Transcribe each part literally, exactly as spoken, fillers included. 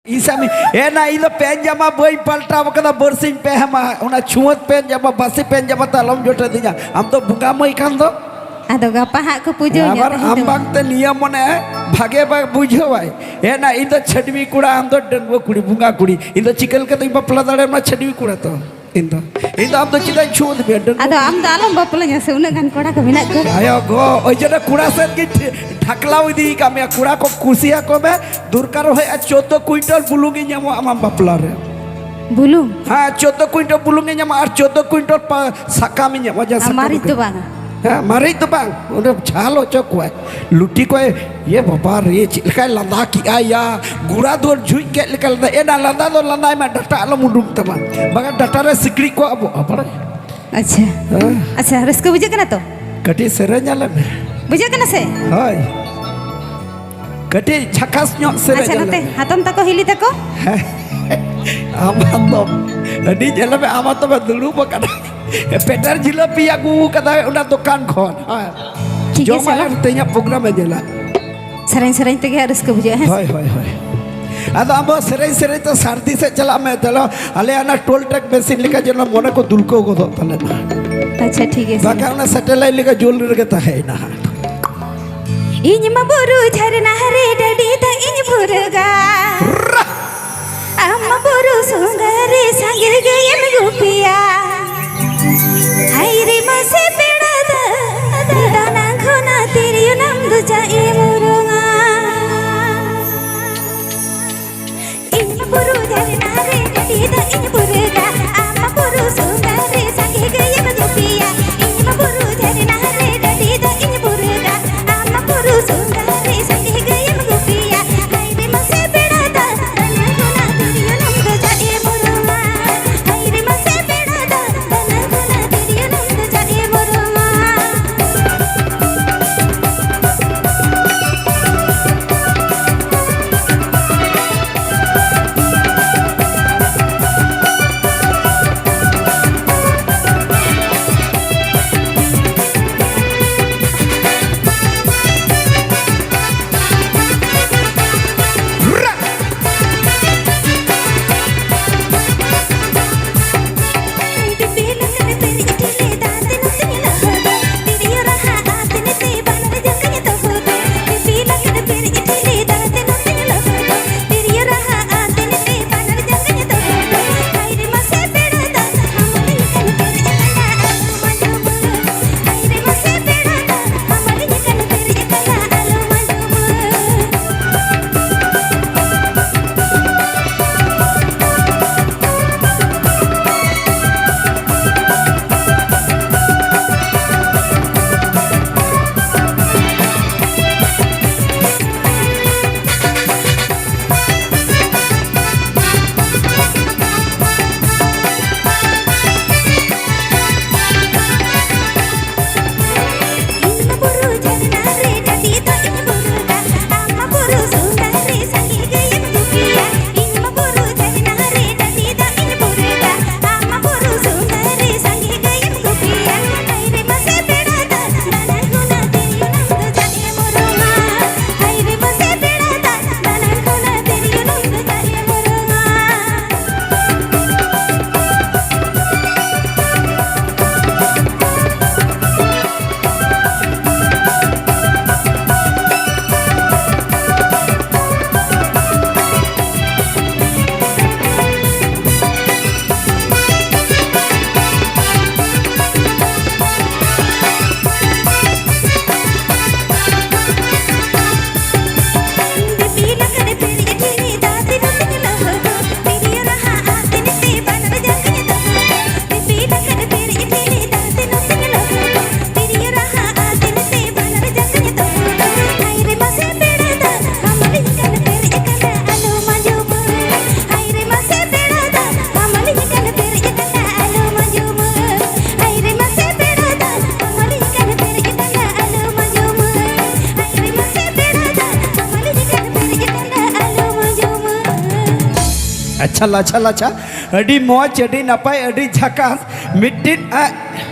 ᱤᱧ ᱥᱟᱢᱤ, ᱮ ᱱᱟ, ᱤᱧ ᱫᱚ ᱯᱮᱱ ᱡᱟᱢᱟ ᱵᱟᱹᱧ ᱯᱟᱞᱴᱟᱣ ᱠᱟᱫᱟ, ᱵᱟᱨᱥᱤᱧ ᱯᱮ ᱦᱟᱢᱟ, ᱚᱱᱟ ᱪᱷᱩᱣᱟᱹᱛ ᱯᱮᱱ ᱡᱟᱢᱟ, ᱵᱟᱥᱤ ᱯᱮᱱ ᱡᱟᱢᱟ ᱛᱮ ᱟᱞᱚᱢ ᱡᱚᱴᱮᱫᱤᱧᱟ᱾ ᱟᱢ ᱫᱚ ᱵᱚᱸᱜᱟ ᱢᱟᱹᱭ ᱠᱟᱱ ᱫᱚ᱾ ᱟᱫᱚ ᱜᱟᱯᱟ ᱦᱟᱸᱜ ᱠᱚ ᱯᱩᱡᱟᱹᱧᱟ ᱟᱵᱟᱨ ᱛᱟᱦᱮᱸ ᱟᱢ ᱫᱚ᱾ ᱵᱟᱝᱛᱮ ᱱᱤᱭᱟᱹ ᱢᱚᱱᱮ ᱵᱷᱟᱜᱮ ᱵᱟᱭ ᱵᱩᱡᱷᱟᱹᱣᱟᱭ᱾ ᱮ ᱱᱟ, ᱤᱧ ᱫᱚ ᱪᱷᱟᱹᱰᱣᱤ ᱠᱚᱲᱟ, ᱟᱢ ᱫᱚ ᱰᱟᱺᱜᱩᱣᱟᱹ ᱠᱩᱲᱤ, ᱵᱚᱸᱜᱟ ᱠᱩᱲᱤ᱾ ᱤᱧ ᱫᱚ ᱪᱤᱠᱟᱹ ᱞᱮᱠᱟᱛᱮᱧ ᱵᱟᱯᱞᱟ ᱫᱟᱲᱮᱭᱟᱢᱟ ᱪᱷᱟᱹᱰᱣᱤ ᱠᱚᱲᱟ ᱛᱚ? ᱤᱧ ᱫᱚ, ᱤᱧ ᱫᱚ ᱟᱢ ᱫᱚ ᱪᱮᱫᱟᱜ ᱤᱧ ᱪᱷᱩᱣᱟᱹ ᱫᱮᱯᱮᱭᱟ? ᱰᱟᱺᱜᱩᱣᱟᱹ ᱟᱫᱚ ᱟᱢ ᱫᱚ ᱟᱞᱚᱢ ᱵᱟᱯᱞᱟᱧᱟ ᱥᱮ, ᱩᱱᱟᱹᱜ ᱜᱟᱱ ᱠᱚᱲᱟ ᱠᱚ ᱢᱮᱱᱟᱜ ᱠᱚᱣᱟ᱾ ᱟᱭᱳ ᱜᱚ, ᱳᱭ ᱡᱚᱱᱱᱚ ᱠᱚᱲᱟ ᱥᱮᱫ ᱜᱮ ᱴᱷᱤ-, ᱰᱷᱟᱠᱞᱟᱣ ᱤᱫᱤ ᱠᱟᱜ ᱢᱮᱭᱟ᱾ ᱠᱚᱲᱟ ᱠᱚ ᱠᱩᱥᱤᱭᱟᱠᱚ ᱢᱮ, ᱫᱚᱨᱠᱟᱨ ᱦᱩᱭᱩᱜᱼᱟ ᱪᱳᱫᱽᱫᱳ ᱠᱩᱭᱤᱱᱴᱟᱞ ᱵᱩᱞᱩᱝ ᱤᱧ ᱮᱢᱚᱜᱼᱟ ᱟᱢᱟᱜ ᱵᱟᱯᱞᱟ ᱨᱮ᱾ ᱵᱩᱞᱩᱝ? ᱦᱮᱸ, ᱪᱳᱫᱽᱫᱳ ᱠᱩᱭᱤᱱᱴᱟᱞ ᱵᱩᱞᱩᱝ ᱤᱧ ᱮᱢᱚᱜᱼᱟ ᱟᱨ ᱪᱳᱫᱽᱫᱳ ᱠᱩᱭᱤᱱᱴᱟᱞ ᱯᱟ-, ᱥᱟᱠᱟᱢ ᱤᱧ ᱮᱢᱚᱜᱼᱟ, ᱡᱟᱦᱟᱸ ᱟᱨ ᱥᱟᱠᱟᱢ ᱢᱟᱹᱨᱤᱪ ᱠᱚ ᱫᱚ ᱵᱟᱝᱟ? ᱦᱮᱸ, ᱢᱟᱹᱨᱤᱪ ᱫᱚ ᱵᱟᱝ, ᱚᱸᱰᱮ ᱡᱷᱟᱞ ᱦᱚᱪᱚ ᱠᱚᱣᱟᱭ᱾ ᱞᱩᱴᱤ ᱠᱚᱭ, ᱤᱭᱟᱹ ᱵᱟᱵᱟ ᱨᱮ, ᱪᱮᱫ ᱞᱮᱠᱟᱭ ᱞᱟᱸᱫᱟ ᱠᱮᱜᱼᱟ ᱭᱟ, ᱜᱩᱲᱟ ᱫᱩᱣᱟᱹᱨ ᱡᱷᱩᱡ ᱠᱮᱫ ᱞᱮᱠᱟ ᱞᱟᱸᱫᱟ᱾ ᱮᱱᱟ ᱞᱟᱸᱫᱟ ᱫᱚ ᱞᱟᱸᱫᱟᱭ ᱢᱟ, ᱰᱟᱴᱟ ᱟᱞᱚᱢ ᱩᱰᱩᱝ ᱛᱟᱢᱟ, ᱵᱟᱝᱟ ᱰᱟᱴᱟ ᱨᱮ ᱥᱤᱠᱲᱤᱡ ᱠᱚ ᱟᱵᱚᱜᱼᱟ, ᱵᱟᱲᱟᱭ? ᱟᱪᱪᱷᱟ᱾ ᱦᱮᱸ᱾ ᱟᱪᱪᱷᱟ, ᱨᱟᱹᱥᱠᱟᱹ ᱵᱩᱡᱷᱟᱹᱜ ᱠᱟᱱᱟ ᱛᱚ? ᱠᱟᱹᱴᱤᱡ ᱥᱮᱨᱮᱧ ᱟᱞᱮ ᱢᱮ᱾ ᱵᱩᱡᱷᱟᱹᱜ ᱠᱟᱱᱟ ᱥᱮ? ᱦᱳᱭ᱾ ᱠᱟᱹᱴᱤᱡ ᱡᱷᱟᱠᱟᱥ ᱧᱚᱜ ᱥᱮᱨᱮᱧ ᱟᱪᱪᱷᱟ, ᱟᱞᱮ ᱱᱚᱛᱮ ᱢᱮ᱾ ᱦᱟᱛᱚᱢ ᱛᱟᱠᱚ, ᱦᱤᱞᱤ ᱛᱟᱠᱚ? ᱦᱮᱸ᱾ ᱟᱢ ᱦᱟᱛᱚᱢ᱾ ᱟᱹᱰᱤ ᱧᱮᱞ ᱢᱮ, ᱟᱢ ᱦᱟᱛᱚᱢ ᱮ ᱫᱩᱲᱩᱵ ᱟᱠᱟᱱᱟ᱾ ᱯᱮᱴᱮᱨ ᱡᱤᱞᱟᱹᱯᱤ ᱟᱹᱜᱩ ᱠᱟᱫᱟᱭ ᱚᱱᱟ ᱫᱚᱠᱟᱱ ᱠᱷᱚᱱ᱾ ᱦᱮᱸ᱾ ᱴᱷᱤᱠ ᱜᱮᱭᱟ, ᱡᱚᱢᱟᱜ ᱪᱚᱞᱚ᱾ ᱮᱢ ᱛᱮᱦᱮᱧᱟᱜ ᱯᱨᱳᱜᱨᱟᱢ ᱮ ᱧᱮᱞᱟ᱾ ᱥᱮᱨᱮᱧ ᱥᱮᱨᱮᱧ ᱛᱮᱜᱮ ᱦᱟᱸᱜ ᱨᱟᱹᱥᱠᱟᱹ ᱵᱩᱡᱷᱟᱹᱜᱼᱟ, ᱦᱮᱸ ᱥᱮ? ᱦᱳᱭ, ᱦᱳᱭ, ᱦᱳᱭ᱾ ᱟᱫᱚ ᱟᱢ ᱫᱚ ᱥᱮᱨᱮᱧ ᱥᱮᱨᱮᱧ ᱛᱮ ᱥᱟᱹᱨᱫᱤ ᱥᱮᱫ ᱪᱟᱞᱟᱜ ᱢᱮ᱾ ᱪᱚᱞᱚ, ᱟᱞᱮ ᱚᱱᱟ ᱴᱳᱞ ᱴᱨᱮᱠ ᱢᱮᱥᱤᱱ ᱞᱮᱠᱟ ᱡᱮᱱᱚ ᱢᱚᱱᱮ ᱠᱚ ᱫᱩᱞᱠᱟᱹᱣ ᱜᱚᱫᱚᱜ ᱛᱟᱞᱮ ᱢᱟ᱾ ᱟᱪᱪᱷᱟ, ᱴᱷᱤᱠ ᱜᱮᱭᱟ, ᱥᱮ᱾ ᱵᱟᱠᱷᱟᱱ ᱚᱱᱟ ᱥᱮᱴᱮᱞᱟᱭᱤᱴ ᱞᱮᱠᱟ ᱡᱩᱞ ᱨᱮᱜᱮ ᱛᱟᱦᱮᱸᱭᱮᱱᱟ ᱦᱟᱸᱜ᱾ ᱤᱧ ᱢᱟ ᱵᱩᱨᱩ ᱡᱷᱟᱨᱱᱟ ᱨᱮ ᱰᱟᱹᱰᱤ ᱫᱟᱜ ᱤᱧ ᱵᱷᱩᱨᱟᱹᱜᱟ᱾ ᱨᱟ! ᱟᱢ ᱢᱟ ᱵᱩᱨᱩ ᱥᱚᱸᱜᱷᱟ ᱨᱮ ᱥᱟᱸᱜᱮ ᱜᱟᱹᱭᱮᱢ ᱜᱩᱯᱤᱭᱟ᱾ ᱦᱟᱭ ᱨᱮ ᱢᱟᱥᱮ ᱯᱮᱲᱟ ᱫᱟᱹᱭ, ᱫᱟᱱᱟ ᱜᱷᱚᱱᱟ ᱛᱤᱨᱭᱳ ᱱᱟᱢ ᱫᱚ ᱪᱟᱜ ᱮᱢ ᱚᱨᱚᱝᱟ᱾ ᱤᱧ ᱢᱟ ᱵᱩᱨᱩ ᱡᱷᱟᱨᱱᱟ ᱨᱮ ᱰᱟᱹᱰᱤ ᱫᱟᱜ ᱤᱧ ᱵᱷᱩᱨᱟᱹᱜᱟ᱾ ᱟᱢ ᱢᱟ ᱵᱩᱨᱩ ᱥᱚᱸᱜᱷᱟ ᱨᱮ ᱥᱟᱸᱜᱮ ᱜᱟᱹᱭᱮᱢ ᱜᱩᱯᱤᱭᱟ᱾ ᱤᱧ ᱢᱟ ᱵᱩᱨᱩ ᱡᱷᱟᱨᱱᱟ ᱨᱮ ᱰᱟᱹᱰᱤ ᱫᱟᱜ ᱤᱧ ᱵᱷᱩᱨᱟᱹᱜᱟ᱾ ᱟᱢ ᱢᱟ ᱵᱩᱨᱩ ᱥᱚᱸᱜᱷᱟ ᱨᱮ ᱥᱟᱸᱜᱮ ᱜᱟᱹᱭᱮᱢ ᱜᱩᱯᱤᱭᱟ᱾ ᱦᱟᱭ ᱨᱮ ᱢᱟᱥᱮ ᱯᱮᱲᱟ ᱫᱟᱹᱭ, ᱟᱪᱪᱷᱟ ᱞᱟᱪᱷᱟ ᱞᱟᱪᱷᱟ, ᱟᱹᱰᱤ ᱢᱚᱡᱽ, ᱟᱹᱰᱤ ᱱᱟᱯᱟᱭ, ᱟᱹᱰᱤ ᱡᱷᱟᱠᱟᱥ᱾ ᱢᱤᱫᱴᱤᱱ ᱟᱡ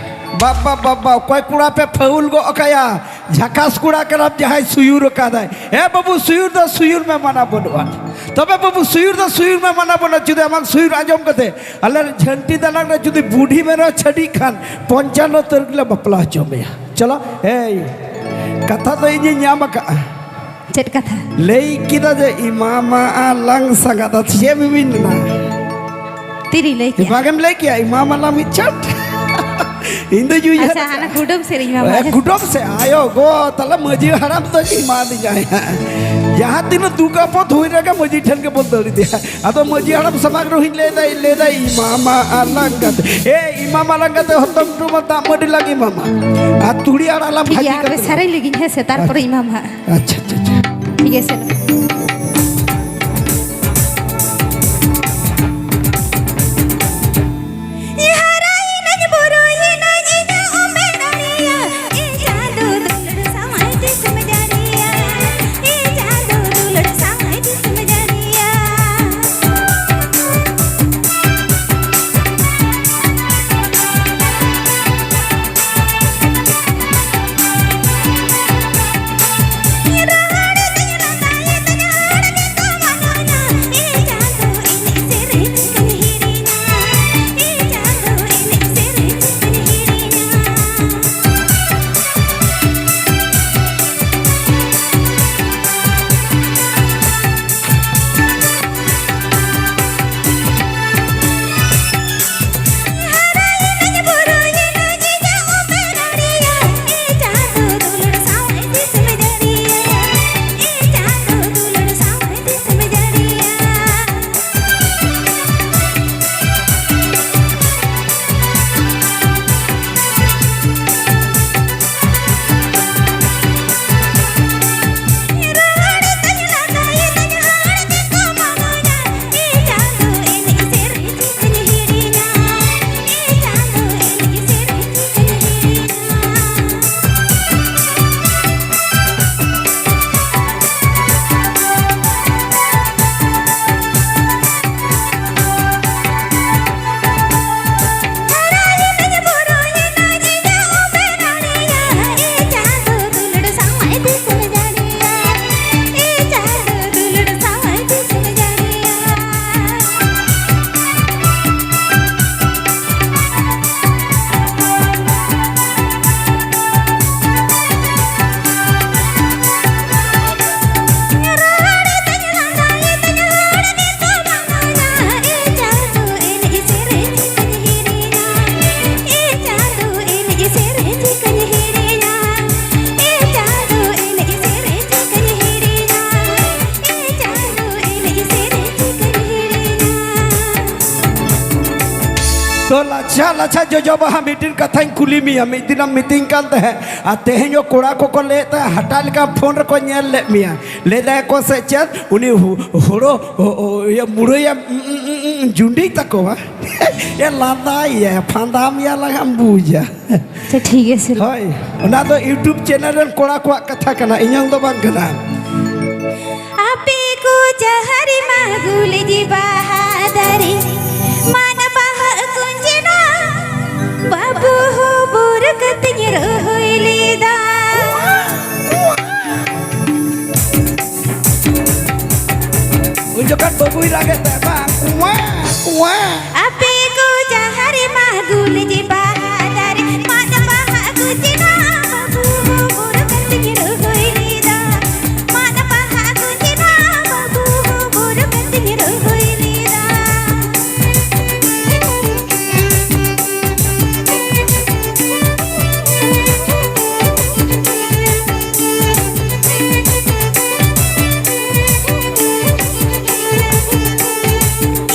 ᱵᱟᱵᱟ ᱵᱟᱵᱟ, ᱚᱠᱚᱭ ᱠᱚᱲᱟ ᱯᱮ ᱯᱷᱟᱹᱣᱩᱞ ᱜᱚᱜ ᱠᱟᱭᱟ? ᱡᱷᱟᱠᱟᱥ ᱠᱚᱲᱟ ᱠᱟᱱᱟᱢ, ᱡᱟᱦᱟᱸᱭ ᱥᱩᱭᱩᱨ ᱟᱠᱟᱫᱟᱭ᱾ ᱦᱮᱸ ᱵᱟᱹᱵᱩ, ᱥᱩᱭᱩᱨ ᱫᱚ ᱥᱩᱭᱩᱨ ᱢᱮ, ᱢᱟᱱᱟ ᱵᱟᱹᱱᱩᱜᱼᱟ᱾ ᱛᱚᱵᱮ ᱵᱟᱹᱵᱩ, ᱥᱩᱭᱩᱨ ᱫᱚ ᱥᱩᱭᱩᱨ ᱢᱮ, ᱢᱟᱱᱟ ᱵᱟᱹᱱᱩᱜᱼᱟ᱾ ᱡᱩᱫᱤ ᱟᱢᱟᱜ ᱥᱩᱭᱩᱨ ᱟᱸᱡᱚᱢ ᱠᱟᱛᱮ ᱟᱞᱮ ᱡᱷᱟᱹᱱᱴᱤ ᱫᱟᱱᱟᱝ ᱨᱮ ᱡᱩᱫᱤ ᱵᱩᱰᱷᱤ ᱢᱮᱨᱚᱢ ᱪᱷᱟᱹᱰᱤᱜ ᱠᱷᱟᱱ, ᱯᱚᱧᱪᱟᱱᱱᱚ ᱛᱟᱹᱨᱤᱠᱷ ᱞᱮ ᱵᱟᱯᱞᱟ ᱦᱚᱪᱚ ᱢᱮᱭᱟ᱾ ᱪᱚᱞᱚ, ᱮᱭ ᱠᱟᱛᱷᱟ ᱫᱚ ᱤᱧᱤᱧ ᱧᱟᱢ ᱟᱠᱟᱫᱼᱟ᱾ ᱪᱮᱫ ᱠᱟᱛᱷᱟ? ᱞᱟᱹᱭ ᱠᱮᱫᱟ ᱡᱮ ᱤᱢᱟᱢᱟ ᱟᱞᱟᱝ ᱥᱟᱸᱜᱟᱛ, ᱟᱫᱚ ᱪᱮᱫ ᱮᱢ ᱢᱮᱱ ᱞᱮᱱᱟ? ᱛᱤᱨᱤᱧ ᱞᱟᱹᱭ ᱠᱮᱜᱼᱟ᱾ ᱵᱟᱝ ᱮᱢ ᱞᱟᱹᱭ ᱠᱮᱜᱼᱟ, ᱤᱢᱟᱢᱟ ᱞᱟᱝ ᱢᱤᱫ ᱪᱷᱚᱴ? ᱤᱧ ᱫᱚ ᱡᱩᱭ ᱟᱪᱪᱷᱟ, ᱦᱟᱨᱟ ᱦᱟᱱᱟ ᱠᱩᱰᱟᱹᱢ ᱥᱮᱫ ᱨᱮ ᱤᱢᱟᱢᱟ ᱮ, ᱟᱞᱟᱝ᱾ ᱠᱩᱰᱟᱹᱢ ᱥᱮᱫ, ᱟᱭᱳ ᱜᱚ, ᱛᱟᱦᱞᱮ ᱢᱟᱹᱡᱷᱤ ᱦᱟᱲᱟᱢ ᱫᱚ ᱮᱢᱟᱫᱤᱧᱟᱭ ᱦᱟᱸᱜ᱾ ᱡᱟᱦᱟᱸ ᱛᱤᱱᱟᱹᱜ ᱫᱩᱠ ᱟᱯᱚᱫ ᱦᱩᱭ ᱨᱮᱜᱮ ᱢᱟᱹᱡᱷᱤ ᱴᱷᱮᱱ ᱜᱮᱵᱚᱱ ᱫᱟᱹᱲ ᱤᱫᱤᱭᱟ᱾ ᱟᱫᱚ ᱢᱟᱹᱡᱷᱤ ᱦᱟᱲᱟᱢ ᱥᱟᱢᱟᱝ ᱨᱮᱦᱚᱸᱧ ᱞᱟᱹᱭᱫᱟ, ᱞᱟᱹᱭᱫᱟ ᱤᱢᱟᱢᱟ ᱟᱞᱟᱝ ᱠᱟᱛᱮ, ᱮ ᱤᱢᱟᱢᱟ ᱟᱞᱟᱝ ᱠᱟᱛᱮ ᱦᱚᱛᱚᱢ ᱴᱩᱢᱟ ᱫᱟᱜ ᱢᱟᱹᱰᱤ ᱞᱟᱝ ᱮᱢᱟᱢᱟ᱾ ᱟᱨ ᱛᱩᱲᱤ ᱟᱲᱟᱜ ᱞᱟᱝ ᱴᱷᱤᱠ ᱵᱷᱟᱹᱡᱤ ᱜᱮᱭᱟ, ᱟᱯᱮ ᱠᱟᱛᱮ᱾ ᱥᱮᱨᱮᱧ ᱞᱟᱹᱜᱤᱫ, ᱦᱮᱸ ᱥᱮ, ᱛᱟᱨᱯᱚᱨᱮ ᱤᱢᱟᱢ ᱦᱟᱸᱜ᱾ ᱟᱪᱪᱷᱟ, ᱟᱪᱪᱷᱟ, ᱟᱪᱪᱷᱟ᱾ ᱴᱷᱤᱠ ᱜᱮᱭᱟ, ᱥᱮ᱾ ᱛᱚ ᱞᱟᱪᱷᱟ ᱞᱟᱪᱷᱟ ᱡᱚᱡᱚ ᱵᱟᱦᱟ, ᱢᱤᱫᱴᱤᱱ ᱠᱟᱛᱷᱟᱧ ᱠᱩᱞᱤ ᱢᱮᱭᱟ᱾ ᱢᱤᱫ ᱫᱤᱱᱮᱢ ᱢᱤᱛᱟᱹᱧ ᱠᱟᱱ ᱛᱟᱦᱮᱸᱫ, ᱟᱨ ᱛᱮᱦᱮᱧ ᱦᱚᱸ ᱠᱚᱲᱟ ᱠᱚᱠᱚ ᱞᱟᱹᱭᱮᱫ ᱛᱟᱦᱮᱸᱫ, ᱦᱟᱴᱟᱜ ᱞᱮᱠᱟ ᱯᱷᱳᱱ ᱨᱮᱠᱚ ᱧᱮᱞ ᱞᱮᱫ ᱢᱮᱭᱟ᱾ ᱞᱟᱹᱭ ᱫᱟᱭ ᱠᱚ ᱥᱮ ᱪᱮᱫ, ᱩᱱᱤ ᱦᱩ-, ᱦᱳᱲᱳ, ᱚ, ᱚ, ᱤᱭᱟᱹ, ᱢᱩᱨᱟᱹᱭᱟ, ᱩᱸ, ᱩᱸ, ᱩᱸ, ᱩᱸ, ᱡᱩᱸᱰᱤ ᱛᱟᱠᱚᱣᱟ᱾ ᱮ, ᱞᱟᱸᱫᱟᱭᱟ, ᱯᱷᱟᱸᱫᱟᱢ ᱭᱟ ᱞᱟᱜᱟᱢ ᱵᱩᱡᱟ᱾ ᱟᱪᱪᱷᱟ, ᱴᱷᱤᱠ ᱜᱮᱭᱟ, ᱥᱮ᱾ ᱦᱳᱭ, ᱚᱱᱟ ᱫᱚ YouTube ᱪᱮᱱᱮᱞ ᱨᱮᱱ ᱠᱚᱲᱟ ᱠᱚᱣᱟᱜ ᱠᱟᱛᱷᱟ ᱠᱟᱱᱟ, ᱤᱧᱟᱹᱝ ᱫᱚ ᱵᱟᱝ ᱠᱟᱱᱟ᱾ ᱟᱯᱮ ᱠᱚ ᱡᱟᱦᱟᱸ ᱨᱮ ᱢᱟ ᱜᱩᱞᱡᱤ ᱵᱟᱦᱟ ᱫᱟᱨᱮ, ᱢᱟᱫ ᱵᱟᱦᱟ ᱠᱩᱸᱡ ᱮᱱᱟ, ᱵᱟᱹᱵᱩ ᱦᱚᱵᱚᱨ ᱠᱟᱛᱮᱧ ᱨᱚᱦᱚᱭ ᱞᱮᱫᱟ᱾ ᱩᱱ ᱡᱚᱠᱷᱟᱱ ᱵᱟᱹᱵᱩᱭ ᱨᱟᱜᱮᱫ ᱛᱟᱦᱮᱸ ᱵᱟᱝ, ᱠᱩᱣᱟ, ᱠᱩᱣᱟ᱾ ᱟᱯᱮ ᱠᱚ ᱡᱟᱦᱟᱸ ᱨᱮ ᱢᱟ ᱜᱩᱞᱡᱤ ᱵᱟᱦᱟ ᱫᱟᱨᱮ, ᱢᱟᱫ ᱵᱟᱦᱟ ᱠᱩᱸᱡ ᱮᱱᱟ, ᱵᱟᱹᱵᱩ ᱦᱚᱵᱚᱨ ᱠᱟᱛᱮᱧ ᱨᱚᱦᱚᱭ ᱞᱮᱫᱟ᱾ ᱢᱟᱫ ᱵᱟᱦᱟ ᱠᱩᱸᱡ ᱮᱱᱟ, ᱵᱟᱹᱵᱩ ᱦᱚᱵᱚᱨ ᱠᱟᱛᱮᱧ ᱨᱚᱦᱚᱭ ᱞᱮᱫᱟ᱾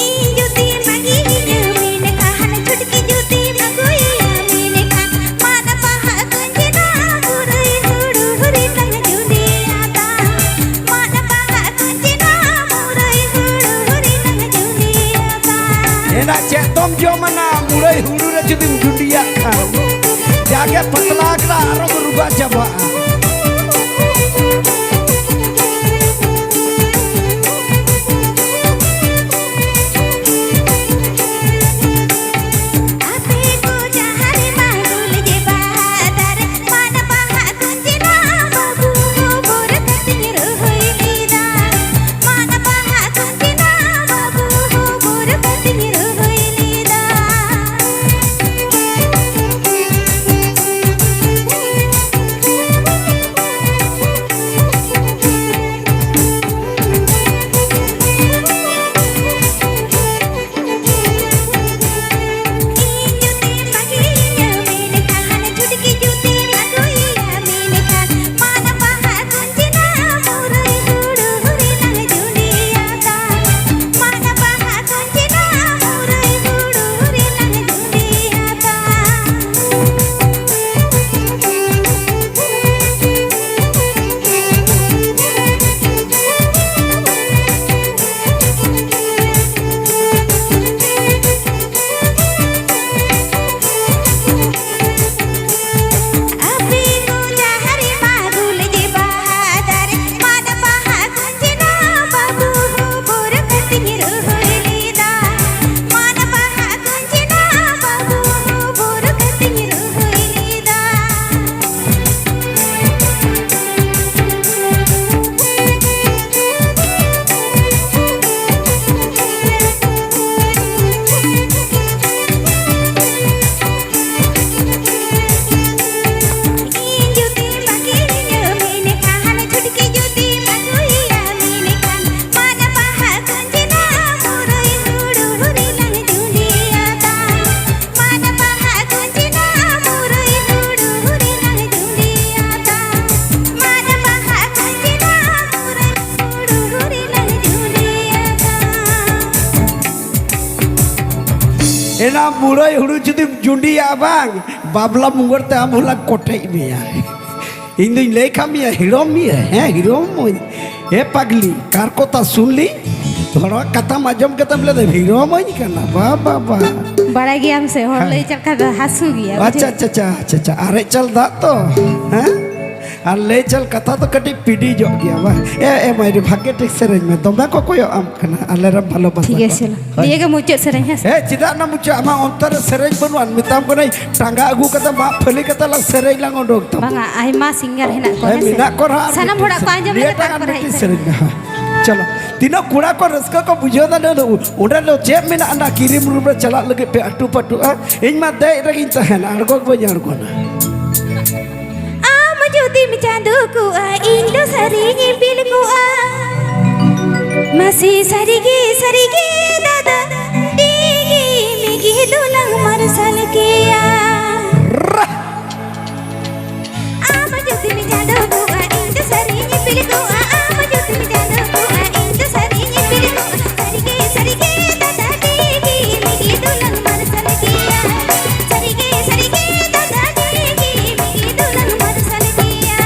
ᱤᱧ ᱡᱩᱫᱤ ᱢᱟᱺᱡᱷᱤ ᱤᱧ ᱢᱮᱱᱠᱷᱟᱱ, ᱪᱷᱩᱴᱠᱤ ᱡᱩᱫᱤ ᱟᱹᱜᱩᱭᱮᱭᱟ ᱢᱮᱱᱠᱷᱟᱱ, ᱢᱟᱫ ᱵᱟᱦᱟ ᱠᱩᱸᱡ ᱮᱱᱟ, ᱢᱩᱨᱟᱹᱭ ᱦᱩᱲᱩ ᱦᱩᱨᱤ ᱛᱟᱝ ᱡᱩᱸᱰᱤᱭᱟᱫᱟ᱾ ᱢᱟᱫ ᱵᱟᱦᱟ ᱠᱩᱸᱡ ᱮᱱᱟ, ᱢᱩᱨᱟᱹᱭ ᱦᱩᱲᱩ ᱦᱩᱨᱤ ᱛᱟᱝ ᱡᱩᱸᱰᱤᱭᱟᱫᱟ᱾ ᱮᱱᱟ ᱪᱮᱫ ᱫᱚᱢ ᱡᱚᱢᱟᱱᱟ, ᱢᱩᱨᱟᱹᱭ ᱦᱩᱲᱩ ᱨᱮ ᱡᱩᱫᱤᱢ ᱡᱩᱸᱰᱤᱭᱟᱜ ᱠᱷᱟᱱ? ᱡᱟᱜᱮ ᱯᱟᱛᱞᱟ ᱟᱠᱟᱱᱟ, ᱟᱨᱚ ᱵᱚ ᱨᱩᱣᱟᱹ ᱪᱟᱵᱟᱜᱼᱟ᱾ ᱟᱯᱮ ᱠᱚ ᱡᱟᱦᱟᱸ ᱨᱮ ᱢᱟ ᱜᱩᱞᱡᱤ ᱵᱟᱦᱟ ᱫᱟᱨᱮ, ᱢᱟᱫ ᱵᱟᱦᱟ ᱠᱩᱸᱡ ᱮᱱᱟ, ᱵᱟᱹᱵᱩ ᱦᱚᱵᱚᱨ ᱠᱟᱛᱮᱧ ᱨᱚᱦᱚᱭ ᱞᱮᱫᱟ᱾ ᱢᱟᱫ ᱵᱟᱦᱟ ᱠᱩᱸᱡ ᱮᱱᱟ, ᱵᱟᱹᱵᱩ ᱦᱚᱵᱚᱨ ᱠᱟᱛᱮᱧ ᱨᱚᱦᱚᱭ ᱞᱮᱫᱟ᱾ ᱮᱱᱟ ᱢᱩᱨᱟᱹᱭ ᱦᱩᱲᱩ ᱡᱩᱫᱤᱢ ᱡᱩᱸᱰᱤᱭᱟ ᱵᱟᱝ, ᱵᱟᱵᱞᱟ ᱢᱩᱜᱟᱹᱨ ᱛᱮ ᱟᱢ ᱦᱚᱸᱞᱟᱝ ᱠᱚᱴᱮᱡ ᱢᱮᱭᱟ᱾ ᱤᱧ ᱫᱩᱧ ᱞᱟᱹᱭ ᱠᱟᱜ ᱢᱮᱭᱟ, ᱦᱤᱲᱚᱢ ᱢᱮᱭᱟ, ᱦᱮᱸ, ᱦᱤᱲᱚᱢ ᱢᱚᱧ᱾ ᱮ ᱯᱟᱜᱽᱞᱤ, ᱠᱟᱨ ᱠᱚᱛᱟ ᱥᱩᱱᱞᱤ, ᱦᱚᱲᱟᱜ ᱠᱟᱛᱷᱟᱢ ᱟᱸᱡᱚᱢ ᱠᱟᱛᱮᱢ ᱞᱟᱹᱭᱫᱟ ᱦᱤᱲᱚᱢᱟᱹᱧ ᱠᱟᱱᱟ, ᱵᱟ, ᱵᱟ, ᱵᱟ᱾ ᱵᱟᱲᱟᱭ ᱜᱮᱭᱟᱢ ᱥᱮ, ᱦᱚᱲ ᱦᱮᱸ᱾ ᱞᱟᱹᱭ ᱪᱮᱫ ᱞᱮᱠᱟ ᱫᱚ ᱦᱟᱹᱥᱩ ᱜᱮᱭᱟ, ᱟᱪᱪᱷᱟ, ᱵᱩᱡᱷᱟᱹᱣ? ᱟᱪᱪᱷᱟ, ᱟᱪᱪᱷᱟ, ᱟᱪᱪᱷᱟ, ᱟᱪᱪᱷᱟ, ᱟᱨᱮᱡ ᱪᱟᱞ ᱫᱟᱜ ᱛᱚ, ᱦᱮᱸ? ᱟᱨ ᱞᱟᱹᱭ ᱪᱟᱞ ᱠᱟᱛᱷᱟ ᱫᱚ ᱠᱟᱹᱴᱤᱡ ᱯᱤᱰᱤᱡᱚᱜ ᱜᱮᱭᱟ, ᱵᱟᱝ? ᱮ, ᱮ, ᱢᱟᱹᱭ ᱨᱮ, ᱵᱷᱟᱜᱮ ᱴᱷᱤᱠ ᱥᱮᱨᱮᱧ ᱢᱮ, ᱫᱚᱢᱮ ᱠᱚ ᱠᱚᱭᱚᱜ ᱟᱢ ᱠᱟᱱᱟ, ᱟᱞᱮ ᱨᱮᱱ ᱵᱷᱟᱞᱚᱵᱟᱥᱟ ᱴᱷᱤᱠ ᱜᱮᱭᱟ, ᱠᱚ᱾ ᱪᱚᱞᱚ᱾ ᱦᱳᱭ᱾ ᱱᱤᱭᱟᱹ ᱜᱮ ᱢᱩᱪᱟᱹᱫ ᱥᱮᱨᱮᱧ, ᱦᱮᱸ ᱥᱮ? ᱦᱮᱸ, ᱪᱮᱫᱟᱜ ᱱᱟ ᱢᱩᱪᱟᱹᱫ? ᱟᱢᱟᱜ ᱚᱱᱛᱚᱨ ᱨᱮ ᱥᱮᱨᱮᱧ ᱵᱟᱹᱱᱩᱜᱼᱟ, ᱢᱮᱛᱟᱢ ᱠᱟᱹᱱᱟᱹᱧ, ᱴᱟᱸᱜᱟ ᱟᱹᱜᱩ ᱠᱟᱛᱮ ᱢᱟᱜ ᱯᱷᱟᱹᱞᱤ ᱠᱟᱛᱮ ᱞᱟᱝ ᱥᱮᱨᱮᱧ ᱞᱟᱝ ᱩᱰᱩᱠ ᱛᱟᱢᱟ᱾ ᱵᱟᱝᱟ, ᱟᱭᱢᱟ ᱥᱤᱝᱜᱟᱨ ᱦᱮᱱᱟᱜ ᱠᱚᱣᱟ, ᱦᱮᱸ, ᱦᱮᱸ ᱥᱮ? ᱢᱮᱱᱟᱜ ᱠᱚ ᱨᱮᱦᱚᱸ ᱟᱨ ᱥᱟᱱᱟᱢ ᱢᱤᱫᱴᱤᱡ ᱦᱚᱲᱟᱜ ᱠᱚ ᱥᱮᱨᱮᱧ᱾ ᱟᱸᱡᱚᱢ ᱞᱮᱜᱮ, ᱱᱤᱭᱟᱹᱴᱟᱜ ᱛᱟᱨᱯᱚᱨᱮ ᱦᱮᱡ ᱢᱤᱫᱴᱤᱡ ᱥᱮᱨᱮᱧ᱾ ᱥᱮᱨᱮᱧ ᱢᱮ, ᱦᱮᱸ᱾ ᱪᱚᱞᱚ, ᱛᱤᱱᱟᱹᱜ ᱠᱚᱲᱟ ᱠᱚ ᱨᱟᱹᱥᱠᱟᱹ ᱠᱚ ᱵᱩᱡᱷᱟᱹᱣ ᱫᱟ, ᱞᱟᱹᱭ ᱫᱟ, ᱚᱸᱰᱮ ᱫᱚ ᱪᱮᱫ ᱢᱮᱱᱟᱜᱼᱟ, ᱚᱱᱟ ᱠᱤᱨᱤᱢ ᱨᱩᱢ ᱨᱮ ᱪᱟᱞᱟᱜ ᱞᱟᱹᱜᱤᱫ ᱯᱮ ᱟᱹᱴᱩ ᱯᱟᱹᱴᱩᱜᱼᱟ? ᱤᱧ ᱢᱟ ᱫᱮᱡ ᱨᱮᱜᱤᱧ ᱛᱟᱦᱮᱱᱟ, ᱟᱬᱜᱚ ᱜᱮ ᱵᱟᱹᱧ ᱟᱬᱜᱚᱱᱟ᱾ ᱟᱢ ᱡᱩᱫᱤᱢ ᱪᱟᱸᱫᱚ ᱠᱚᱜᱼᱟ, ᱤᱧ ᱫᱚ ᱥᱟᱹᱨᱤᱧ ᱤᱯᱤᱞ ᱠᱚᱜᱼᱟ᱾ ᱢᱟᱥᱮ ᱥᱟᱹᱨᱤᱜᱮ, ᱥᱟᱹᱨᱤᱜᱮ ᱫᱟᱫᱟ, ᱰᱤᱜᱤ ᱢᱤᱜᱤ ᱫᱚᱞᱟᱝ ᱢᱟᱨᱥᱟᱞ ᱠᱮᱭᱟ᱾ ᱟᱢ ᱡᱩᱫᱤᱢ ᱪᱟᱸᱫᱚ ᱠᱚᱜᱼᱟ, ᱤᱧ ᱫᱚ ᱥᱟᱹᱨᱤᱧ ᱤᱯᱤᱞ ᱠᱚᱜᱼᱟ᱾ ᱟᱢ ᱡᱩᱫᱤᱢ ᱪᱟᱸᱫᱚ ᱠᱚᱜᱼᱟ, ᱤᱧ ᱫᱚ ᱥᱟᱹᱨᱤᱧ ᱤᱯᱤᱞ ᱠᱚᱜᱼᱟ᱾ ᱥᱟᱹᱨᱤᱜᱮ, ᱥᱟᱹᱨᱤᱜᱮ ᱫᱟᱫᱟ, ᱰᱤᱜᱤ ᱢᱤᱜᱤ ᱫᱚᱞᱟᱝ ᱢᱟᱨᱥᱟᱞ ᱠᱮᱭᱟ᱾ ᱥᱟᱹᱨᱤᱜᱮ, ᱥᱟᱹᱨᱤᱜᱮ ᱫᱟᱫᱟ, ᱰᱤᱜᱤ ᱢᱤᱜᱤ ᱫᱚᱞᱟᱝ ᱢᱟᱨᱥᱟᱞ ᱠᱮᱭᱟ᱾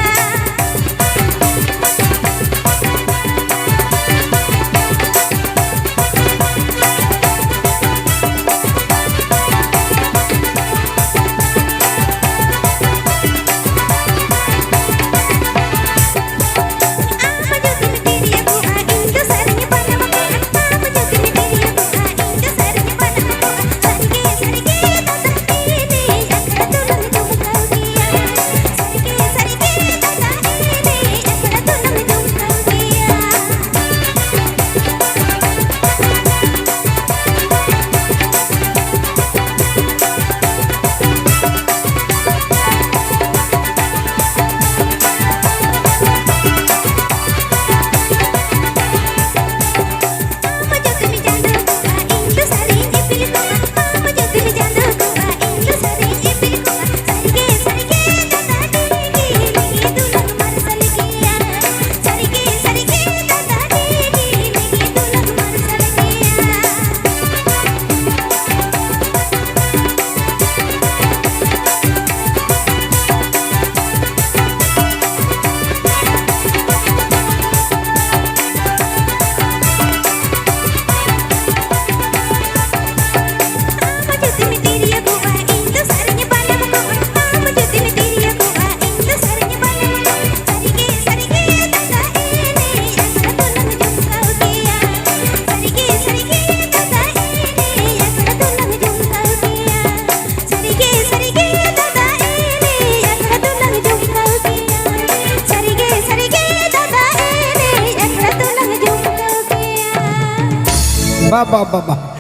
ᱵᱟᱵᱟ, ᱵᱟᱵᱟ᱾